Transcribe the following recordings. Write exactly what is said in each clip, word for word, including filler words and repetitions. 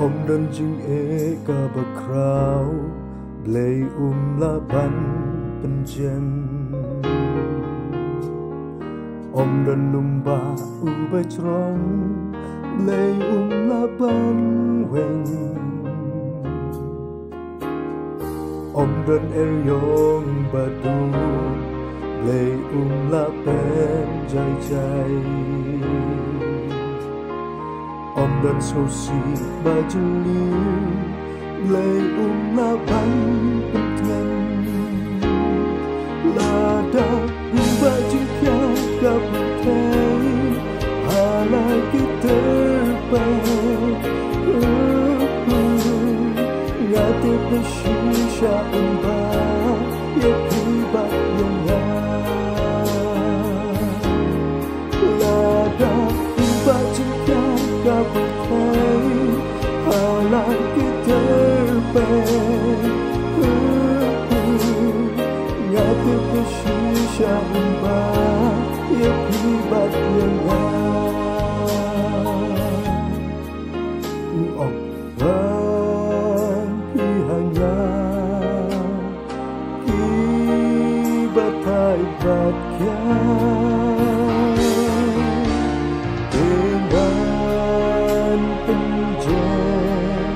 Ym don jingeh kaba khraw, Blei um lah ban pynjem. Ym don lum ba u ba jrong, Blei um lah ban weng. Ym don eriong ba duk, Blei um lah pynjai jai. Ym don sngewsih ba jylliew, Blei um lah ban pyntngen. Lada u ba jingkhia ka pyrthei ha la ki tyrpeng, nga tip ba shisha um ba ïa phi bad ïa nga. Lada u ba jingkhia ka pyrthei ha la ki tyrpeng, nga tip ba shisha um ba ïa phi bad ïa nga. U ong ban phi ha nga, ki batai bad khia, te ngan pynjem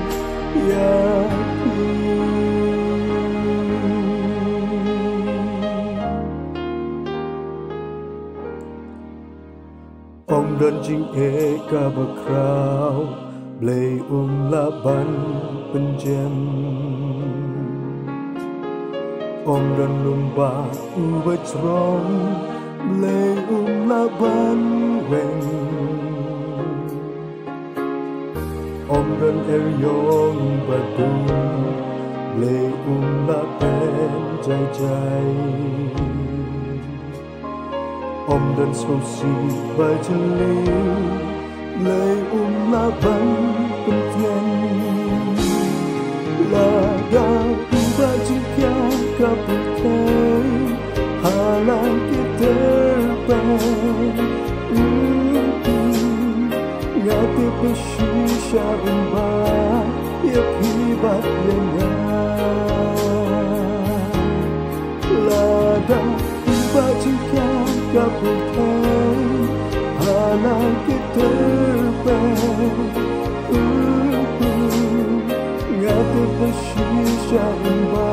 ïa phi. Ym don jingeh kaba khraw, Blei um lah ban pynjem. Ym don lum ba u ba jrong, Blei um lah ban weng. Ym don eriong ba duk, Blei um lah pynjai jai. Ym don sngewsih ba jylliew, Blei um lah ban pyntngen. Lada u ba jingkhia ka pyrthei ha la ki tyrpeng, nga tip ba shisha um ba ïa phi bad ïa nga. Lada u ba jingkhia ka pyrthei ha la ki tyrpeng, nga tip ba shisha um ba